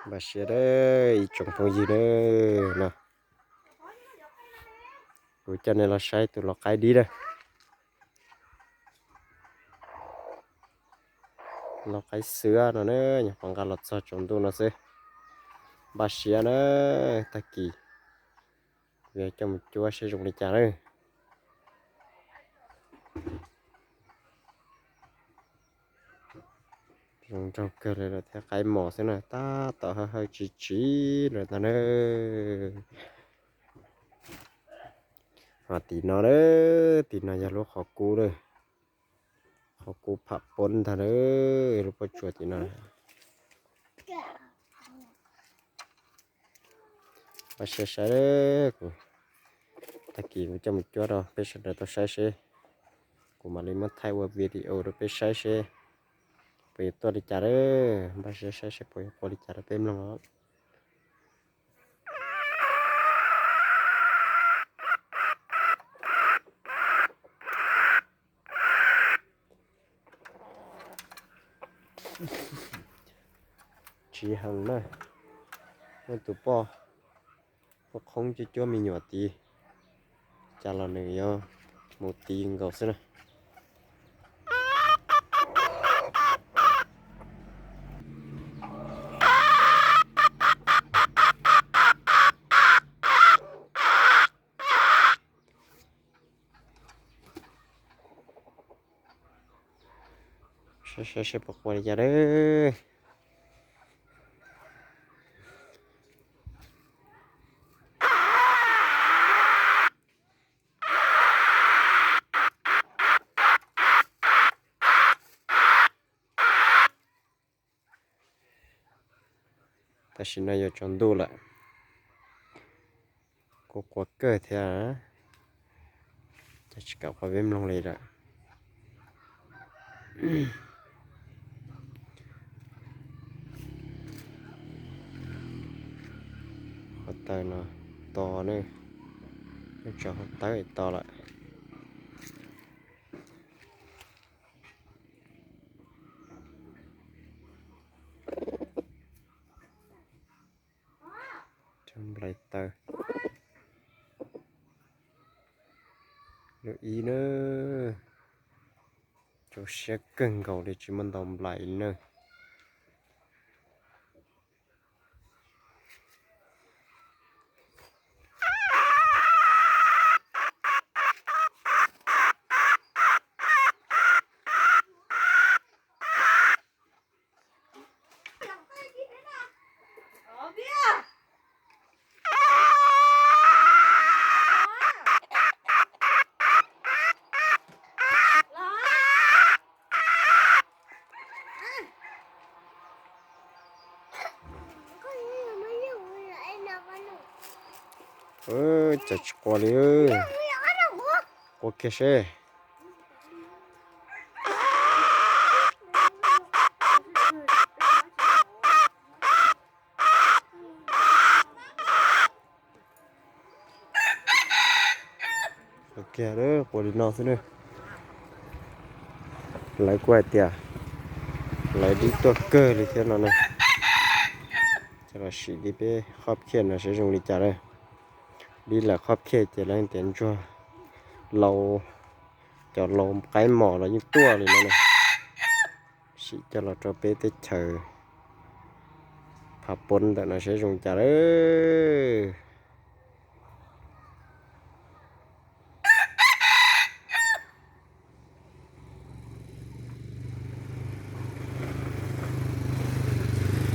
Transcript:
Npaj siab ib tsoom phooj ywg na, no kuv coj nej los saib tus lau qaib dib na. Lau qaib xwb no na, nyuam qhuav nqa los txog tsaus ntuj no xwb. Npaj siab na, tag kis kuv yuav coj mus cuab seb zoo li cas na. Zoo nraug kawg li lawm thiab, qaib mos xwb na, tab tom hawj hawj tsiv tsiv lawm ntag na. Ho tim no, tim no yog lub qhov kub na, qhov kub pham pob ntag na, lub pob tsuas tim no. Npaj siab saib, kuv tag kis kuv coj mus cuab rau peb sawv daws tau saib seb, kuv mam li muab thaij ua video rau peb saib seb puas yuav tuaj li cas lawm. Npaj siab saib seb puas yuav qua li cas rau peb mloog os. Tsiv heev na, muaj tus poj, poj qhoob cuab cuab me nyuam tid, cas los nws yuav mus tid nkaus xwb na. Saib saib seb puas qua li cas lawm. Tam sim no yuav tsaus ntuj lawm, kuv qua kawg thiab, cas tsis kam qua peb mloog li lawm. Hauv taw no to na, nyob rau hauv taw to lawm. Nplai taw lub ib na, rau siab kawg nkaus li tsis muaj ntau nplai na. Cas tsis qua li, qua kiag seb. Kiag qua li no xwb na. Lawv kuj hais tias lawv dib tuaj kawg li thiab no na. Coj los sim dib peb qhob phiaj no seb zoo li cas na. Dib lawv qhob phiaj ces lawv tias ntsuag lau, cov lau qaib mos los yeej tuaj li no na. Sim coj los rau peb teb chaws Phav Pob ntawm no seb zoo cas lawm.